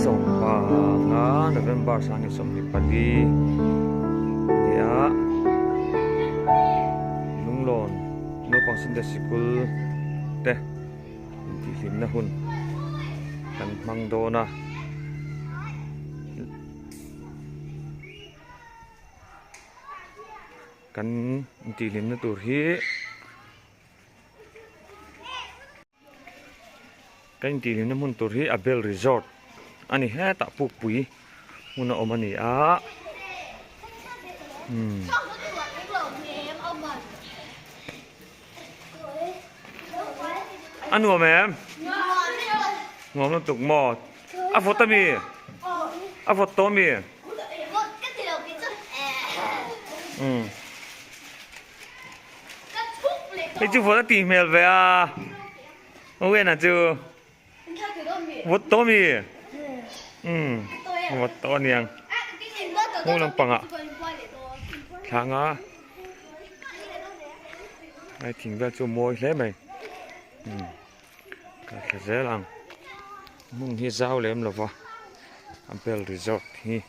Sawmpanga November sangi 24 a ni a, Lunglawn naupang Sunday Sikul te intihhlimna hun kan hmang dawn a. Kan intihhlimna tur hi. Ka intihhlimna hmun tur hi Abel Resort a ni hetah pukpui hmun a awm a ni a umm a nuam em nuam lutuk maw a vawt ami a vawt tawh ami umm. Hei chu vawt a tih hmel ve a Owen-a chu vawt tawh ami umm vawt tawh aniang hmun lampangah thlanga hei thing vel chu a mawi hle mai umm ka thla zel ang hmun hi zau lem lova a bel resort hi.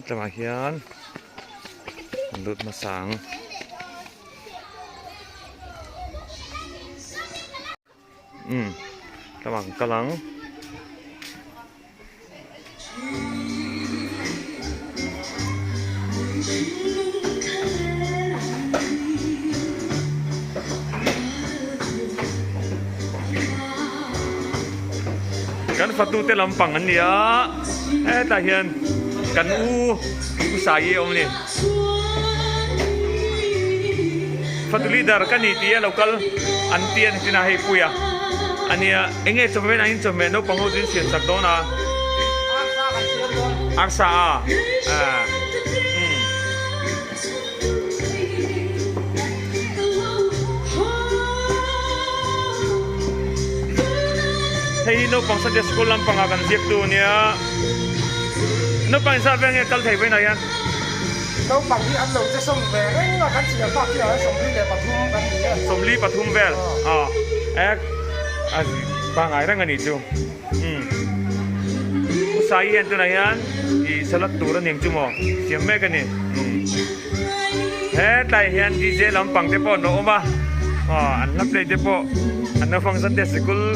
Tlangah hian an lut hmasa ang. Umm tlangah kan kal ang. Kan fatute lampang an ni a, hetah hian kan u u Saii a awm a ni. Fatu leader ka ni tih a lo kal an ti a ni tina hei puia a nia. Enge chawhmeh an inchawhmeh naupang ho chu in siam sak dawn a. Arsa a umm. Hei hi naupang Sunday school lampanga kan ziak tu ania. Naupang inzat vel nge kal thei vawiinah hian? Naupang hi an lo che sawm ve reng a, kan chhiar tak hi a 43 kan ni e. 43 vel aw ek a pangai reng a nih chu umm U Saii hian tunah hian ih salad tur a ning chu maw siam mek a ni umm hetlai hian DJ lampang te pawh an awm a aw an hla play te pawh an naupang Sunday sikul.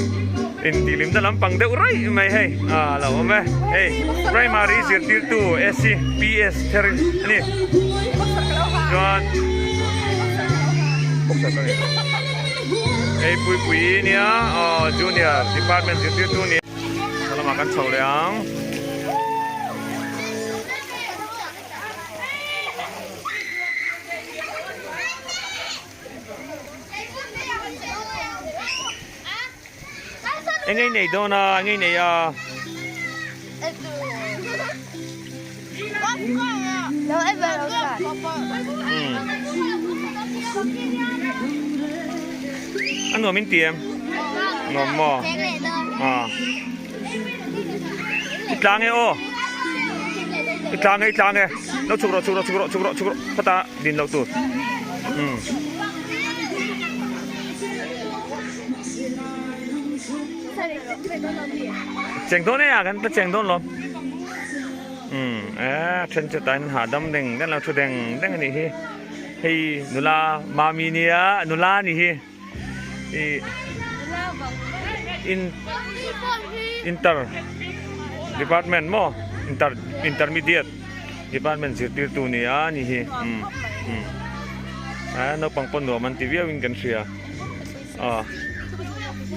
Intihlimna lampang deuh raih mai hei a lo awm e. Hei primary zirtirtu SCPS ther a ni. Chuan hei Puipui nia aw junior department zirtirtu nia. Salamah kan chho leh ang. Eng ei nei dawn a, eng ei nei a. A nuam in ti em? Nuam maw? I tlang e aw. I tlang e, i tlang e. Lo chhuk rawh, chhuk rawh, chhuk rawh, chhuk rawh, chhuk rawh. Khawtah din loh tur. Umm. Cheng dawn e a kan ta cheng dawn lawm. Umm e then chu tain hahdam deng deng lo thu deng deng a nih hi. Hei nula mami nia nula a nih hi. Ih in inter department maw inter intermediate department zirtirtu nia a nih hi umm umm a naupang pawh nuam an ti viau in kan hria aw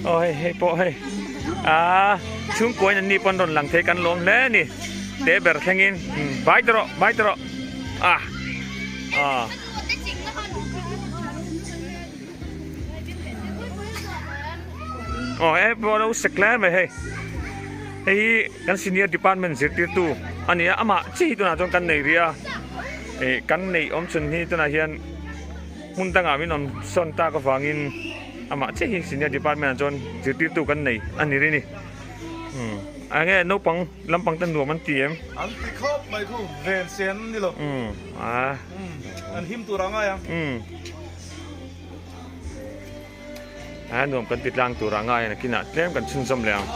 aw hei hei pawh hei aaa chhungkuain an ni pawn rawn lang thei kan lawm hle a ni te ber thlengin umm bai ta rawh bai ta rawh ah aw. Aw he pawh lo sek hle mai hei hei hi kan senior department zirtirtu a ni a amah chiah hi tunah chuan kan nei rih a ih kan neih awm chhun hi tunah hian hmun dangah min awm sawn tak avangin amah chiah hi senior department ah chuan zirtirtu kan nei a ni rih a ni umm eng nge naupang lampang te nuam an ti em? An ti khawp mai khu ven sen ni lo umm a an him tur a ngai ang. Umm. A nuam kan ti tlang tur ah ngai a nakinah tlem kan chhunzawm leh ang.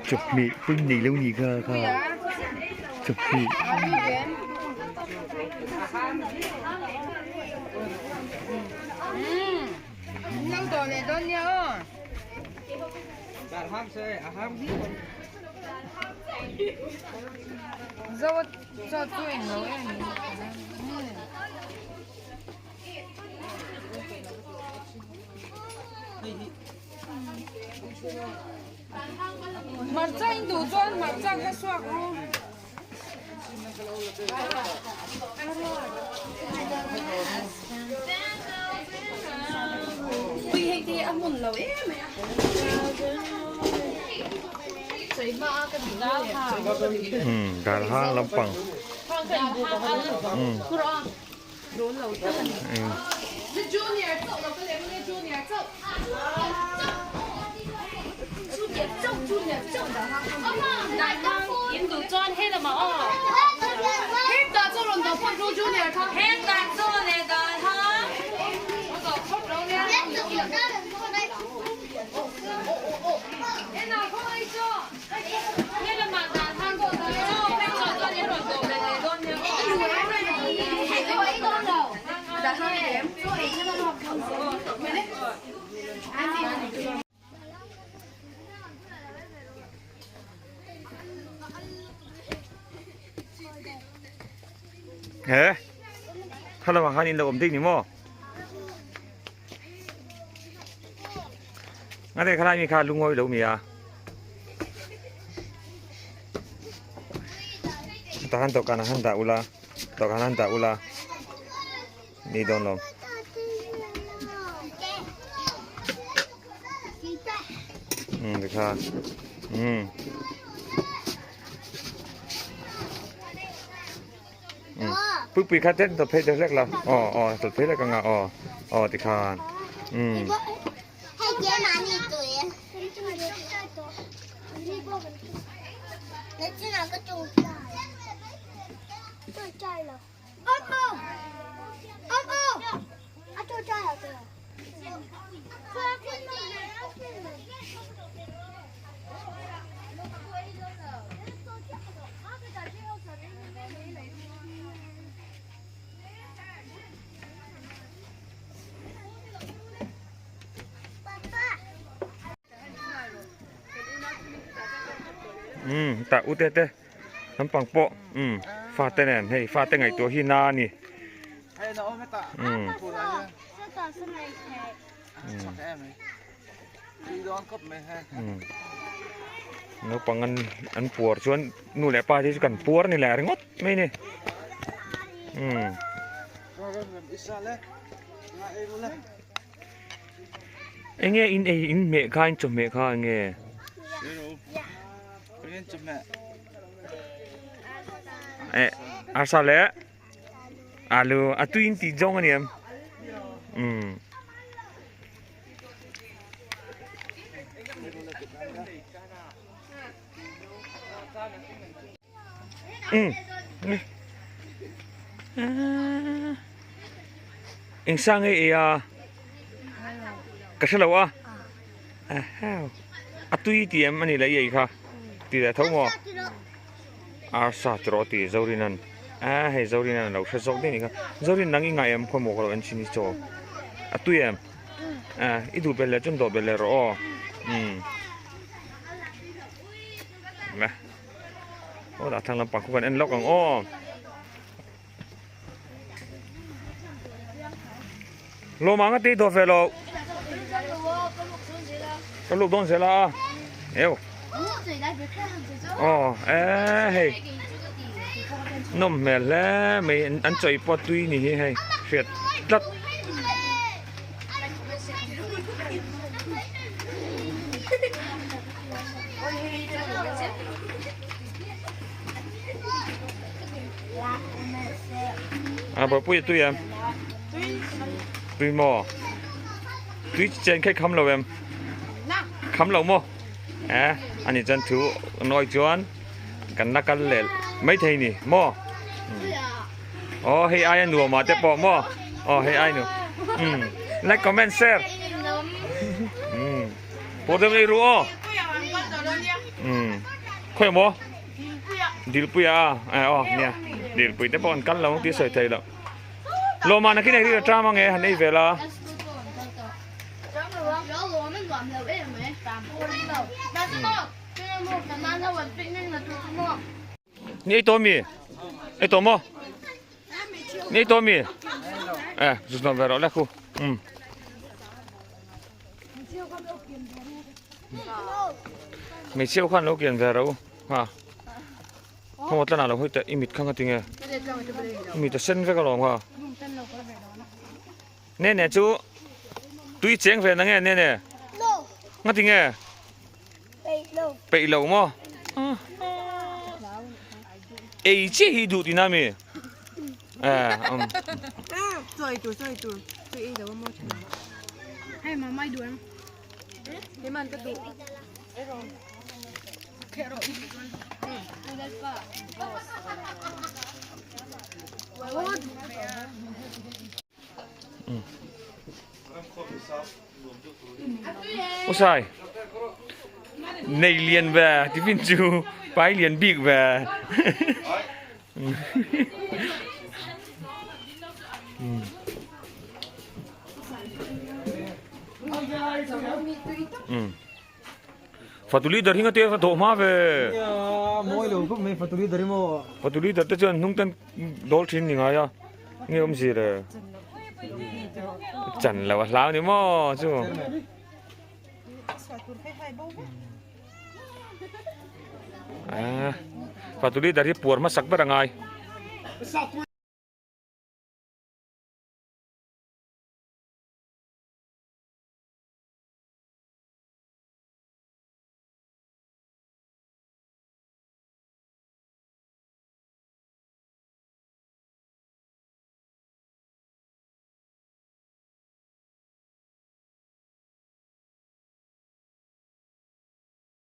Chawhmeh pawh in nei lo ni kha kha chawhmeh. Dar hang lampang. He khalamah khan in lo awm daih ni maw ngate khalai mi kha lungawi lo mi a. Tah khan dawhkanah khan dah ula, dawhkanah khan dah ula ni dawn lo. Umm tikhan umm. Pui pui kha ten tawt phei deuh hlek la aw aw tawt phei hlek anga aw aw tikhan umm. Umm tah ute te lampang pawh umm fate nen hei fate ngaihtuah hi na a ni umm. Naupang an an puar chuan nu leh pa te chu kan puar ni leh ringawt mai a ni umm. Enge in ei in hmeh kha in chawhmeh kha enge? Eh arsa leh alu a tui in tih zawng a ni em? Umm. Eng sang nge ei a ka hre lo a a tui tih em a ni leh i ei kha tih leh tho maw arsa ti rawh tih Zorina'n a hei Zorina'n a lo hre zawk daih a nih kha Zorin nang i ngaih em khawi maw ka lo en chhin hi chaw a tui em i duh belh leh chuan dawh belh leh rawh aw umm. Aw dah thlang lampang khu kan en lawk ang aw. Lawm ang a tih dawh ve lo. Ka luk dawn zel a. Eu. Aw e hei. Nawm hmel hle mai an chawi pawh tui ni hi hei hriat tlat. A bawrhpui a tui em? Tui maw? Tui chen kha i kham lo em? Kham lo maw? Eh, ani chuan thu nawi chuan kan la kal leh mai thei ni maw? Aw hei aia nuam ah te pawh maw? Aw hei ai nu. Um, like comment share. Um. Pawh deuh ei ru aw. Um. Khawi maw? Dilpuia a eh aw nia dilpui te pawh an kal lo tih sawi thei lo. Lawmah nakin ei ri a ṭam ange han ei ve la. Ni ei tawh mi? Ei tawh maw? Ni ei tawh mi? Eh, zu zawm ve rawh le khu. Um. Hmeichhia khan lo kian ve rawh u. Ha. Khaw tlanah lo hawi teh i mit kha nga tinge. I mit a sen vek alawm kha. Ne ne chu tui cheng ve na nge ne ne. Nga tinge. Peih lo maw. Ei chiah hi duh tina mi. Eh um. Chawi tur chawi tur tui ei lo a maw thin. Hei mama i duh em? Hei man ka duh. Usai nei lian ve tiffin chu pai lian bik ve. Fatu leader hi nga te a dawh hma ve. Mawi lo khawp mai fatu leader hi maw. Fatu leader te chuan hnung ten dawl thin ni ngai a. Nge awm zir e. Chan lo a hlau ni maw chu. Fatu leader hi puar hmasak ber a ngai.